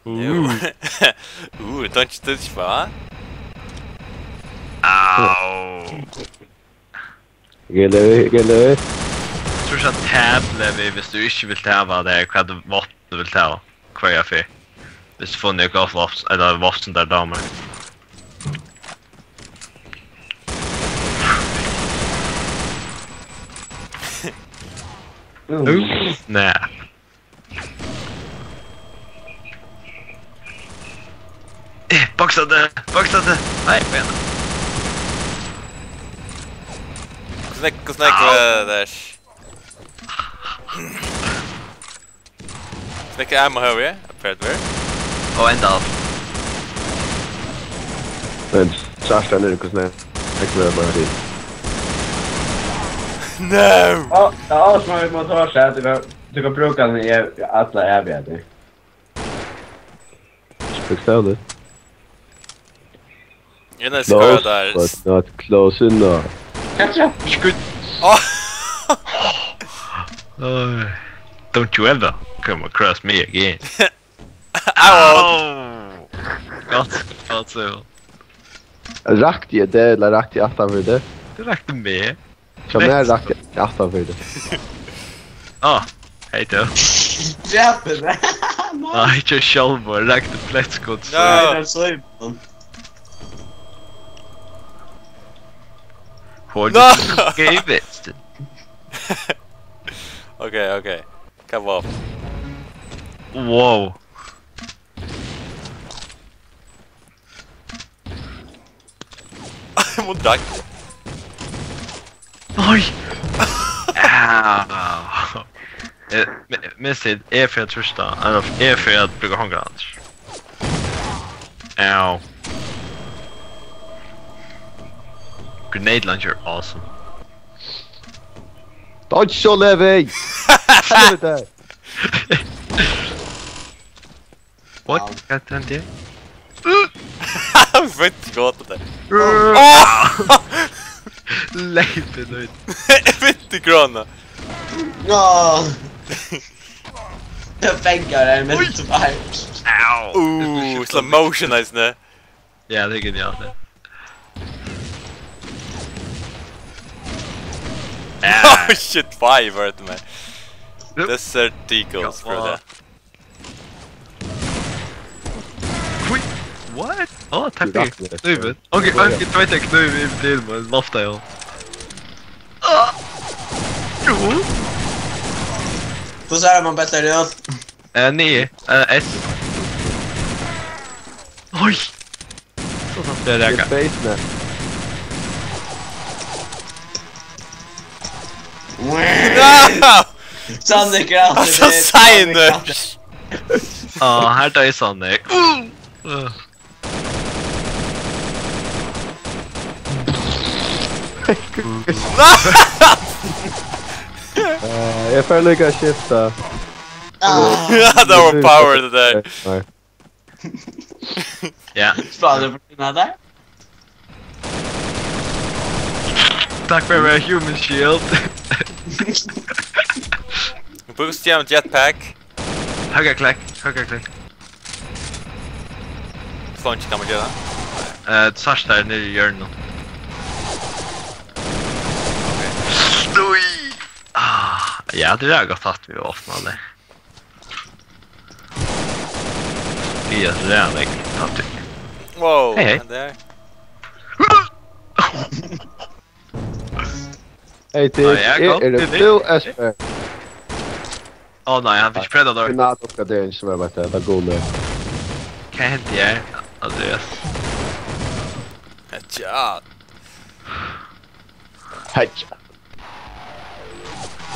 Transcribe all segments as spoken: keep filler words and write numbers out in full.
Ooh. Ooh, don't you touch me, huh? Au. Geliv, geliv. Trýst á tab, Levi, hvis du ikki vilt hava tað, hvat vápn du vilt hava. Hvørja ferð. Hvis du fær nøkur gott vápn, ella vápn sum tær dámar. Nei. Eh, boksandi, boksandi. Nei, kom igjen. Hvussu nógv, hvussu nógv, eh, dash? Hvussu nógv ammo havi eg? Apparently. Og enda alt. Men Sasha er hvussu nógv. Eg vil bara siga. No! Á, tað er alt sum vit mugu tosa, at tú kann, tú kann brúka hann í ev-, allar ævigheiter. Bókstavliga. Eg er næstan klar der. Close, but not close enough. Skot. Á! Uh, don't you ever come across me again. Au! Gott, gott, so. Rakti eg teg, ella rakti eg aftan fyri teg? Tú rakti meg. Hjá mær rakti eg aftan fyri teg. Á, hey, tú. Drap meg. Nei, ikki sjálvmorð, rakti eitt skot. No. Nei, tað er so íbúð. No! Gave it. Ok, ok. Hvat var? Wow. Eg má drekka. Nei! Au. Eh, mi-, minnst eg, eg fari at trýsta, ella eg fari at brúka hongur annars. Au. Grenade launcher, awesome. Dodge so, Levi! Helvete! What? Hvat hendi? Fínt skot, tað. Áh! Leypin út. Fínt í krónu. Áh. Eg fekk av tær, men... Oj. Tveir. Au. Uh, slow motion, eisini. Ja, tað er genialt, ja. Oh, shit, five var tað, man. Jú. Desert Eagles, brother. Oj, what? Á, takk fyri knívin. Ok, ok, tú veit, eg knív yvir til, men lofta, ja. Á! Jú. Hvussu er man betlar, ja? Eh, nei, eh, S. Oj! So satt eg raka. Get face, man. No! Sonic er alltid... Altso, det. Sonic. Á, her tar eg Sonic. Uh. No! Eh, eg fari líka at skifta. Ah. Ja, tað var power, tað har. Nei. Ja. Spælir tú fyri tað har? Takk fyri at vera human shield. Brúk stjørn jetpack. Høgra klikk, høgra klikk. Slá ikki, kann man gera tað? Eh, tú sært tær niðri í hjørninum. Oj. Ah, ja, tað er gott at vit opna tað. Yes, tað er hann, takk. Wow, hey, hey. Hann har. Hey, tit, er tað tú, Espen? Á nei, hann fekk Predator. Eg náði okkurt av tí sum eg veit, tað er gott. Hvat hendi her, Andreas? Headshot. Headshot.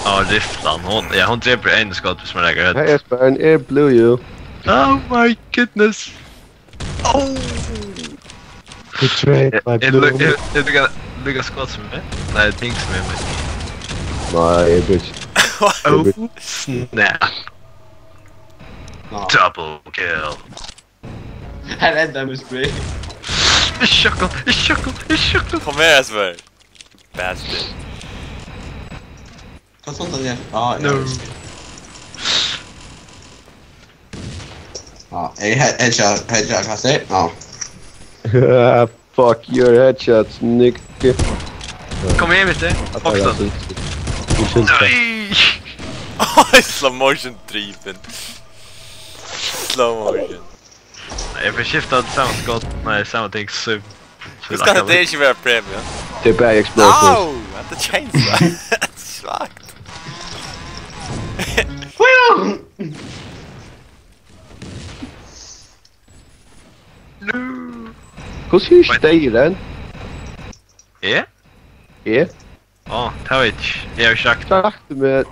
Á, riflan, hon, ja, hon drepur ein skot, hvis man leggur høgt. Hey, Espen, eg blew you. Oh my goodness. Oh! Betrayed by Blue. Er, er, er, er líka, líka skot sum meg? Nei, ping sum er meg. Nei, eg veit ikki. Oh, snap. Nei. Double kill. Her endar mín spray. Eg sjakka, eg sjakka, eg sjakka. Kom her, Espen. Bastard. Hvat sånt er det? Ah, ja, no. Just det. Ja, jeg he-, headshot, headshot, kaster. Ja. Fuck your headshots, nigga. Kom igjen, Mister. Boksen. Nei! Oj, slow motion driven. Slow motion. Eg får skifta til samme skott. Nei, samme ting. Så, Hur ska det ikke være premium? Det er bare explosive. Au! At the chainsaw. Svagt. Hvussu er steyrin? Ja? Ja. Á, tað veit eg ikki. Eg havi ikki rakt. Sagt meg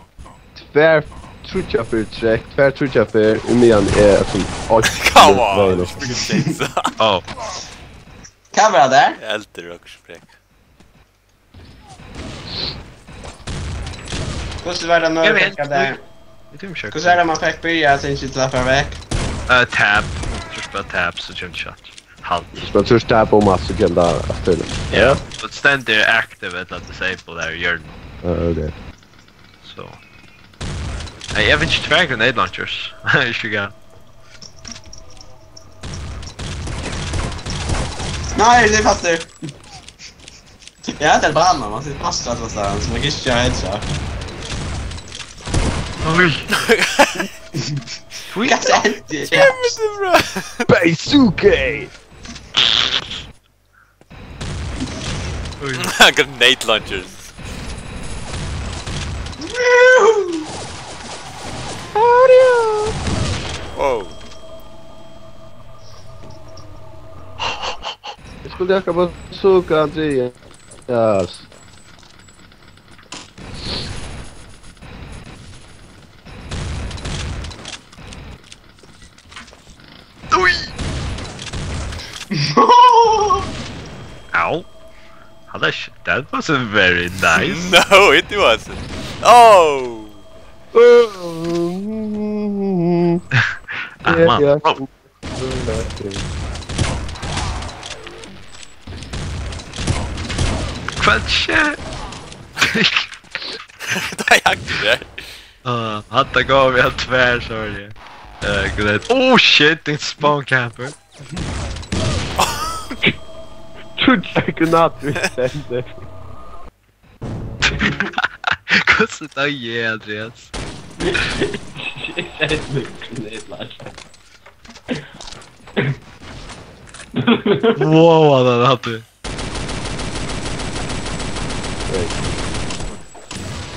tvær, tríggjar ferðir trekk, tvær, tríggjar ferðir í meðan eg er sum alt. Come on, you freaking chainsaw. Á, Hva var det der? Elder rock sprekk. Hvordan var det når Jeg du vet. fikk det? Eg trúgvi ikki. Hvordan er det man fikk byrja at ikke til å være vekk? Eh, tab. Trýst bara tab, so kemur chat. Halt. Hvis man trýst tab um at, så kemur tað aftur. Ja. So stendur active ella disable har í hjørnunum. Ja, ok. So. Nei, eg finni ikki tvær grenade launchers. Ikki gæ. Nei, det er fastur. Ja, det er bra, man. Man sitter fast, altså, så man kan ikke kjøre headshot. Oi. Tweet. Hva er det? Damn it, bro. Beisuke! Grenade launchers. Wow. Eg skuldi akkurát bazooka, Andreas. Ui! Au. That wasn't very nice. No, it wasn't. Oh! Ah, man. Oh. Hvat skjer? Der jagte der. Uh, hatta gav meg tvær, sorry. Uh, great. Oh shit, det er en spawn camper. Trodde jeg granater i stedet. Hvussu tá eg, Andreas? Shit, jeg er en grenade launcher. Wow, hann er happy.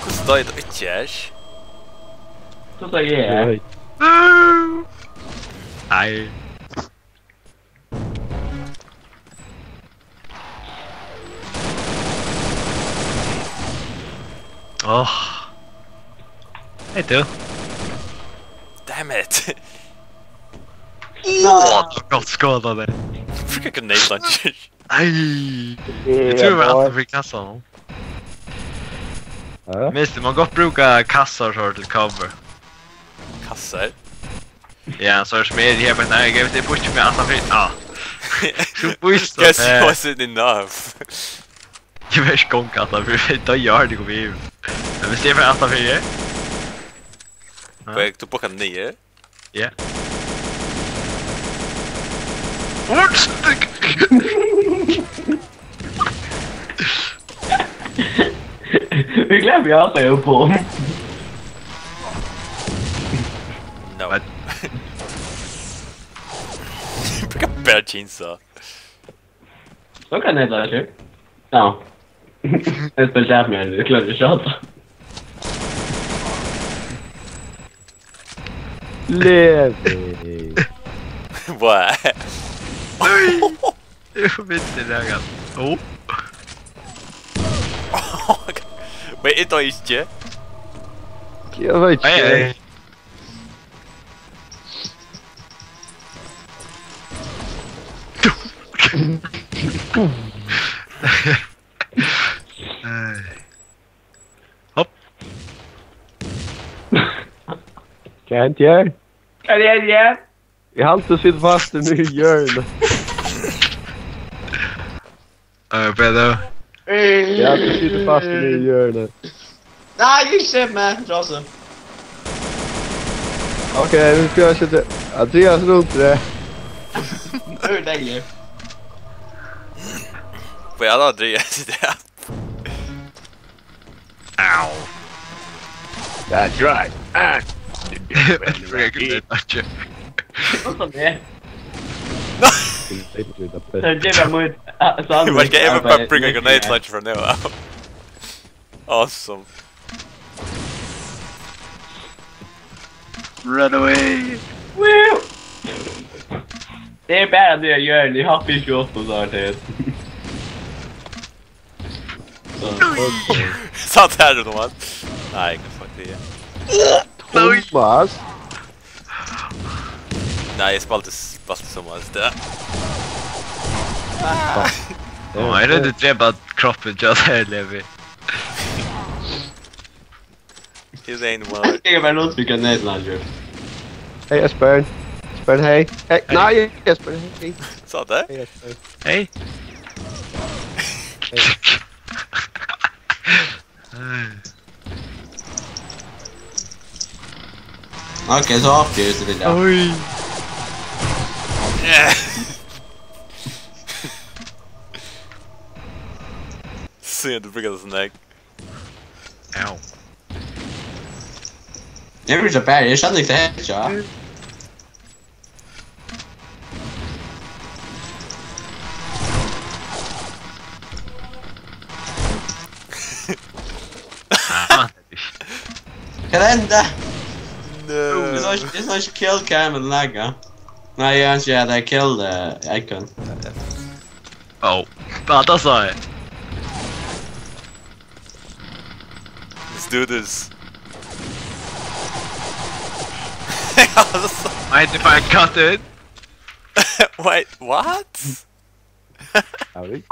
Hvussu doyði tú ikki her? Så tar jeg. Nei. Åh. Hei, du. Damn it! Åh, du har godt skåret det. Hvorfor kan ikke Nate launcher? Nei. Jeg tror vi har hatt det for kassa nå. Ja. Mister, man kan godt bruke kasser så til cover. Kasser? Ja, så er det som er her, men nei, jeg vet, det er bortsett fra at han fikk, ah. Så boost Guess eh, it wasn't enough. Jeg vet ikke om at han fikk, da gjør det, går vi ut. Men hvis det er for at han fikk, But to book a near. Ja. Vi glemmer jo at det er jo bom. No. What? Brukar bare chainsaw. Så kan det være, tror jeg. Ja. Jeg spiller jævlig mye, det klarer ikke alt. Levi. What? Jeg vet ikke det, jeg. Oh. Men jeg tar ikke. Jeg vet ikke. Hei, hei. Hei. Hopp. Hva hent her? Er det, er det? Jeg har alltid sittet fast i min hjørne. Uh, Pedro. Jeg har alltid sittet fast i min hjørne. Nei, ikke se meg, Rose. Ok, nu skal jeg sætte Andreas rundt det. Det er jo deilig. Får jeg da Andreas i det? Ow. That's right. Ah. Bring it back. Sånn som det er. Så det var mot... Så han... Like, everybody bring a grenade launcher from now out. Awesome. Run away. Woo! Det er bare det jeg gjør, de hopper ikke opp og så har det. Satt her, Thomas. Nei, hva fuck det er. Thomas. Nei, jeg spalte, spalte som var det. Nå er det du dreper kroppen til oss her, Levi. His aim was... Jeg er bare nødt til å grenade launcher. Hey, Esbern. Esbern, hey. Hey, nej, Esbern, hey. Sa det? Hey, Esbern. Hej. Ok, så hopper jeg ut i vilja. Oj. Yeah. Se, du bruker det sånn egg. Au. Jeg blir så bad, jeg skjønner ikke det helt, ja. Ah, Hva er det enda? No. It's not, it's not kill cam and lag, ja. Nei, jeg ønsker at jeg kill the icon. Oh. Bara sa jag. Let's do this. Mind if I cut it? Wait, what? Ja, vi.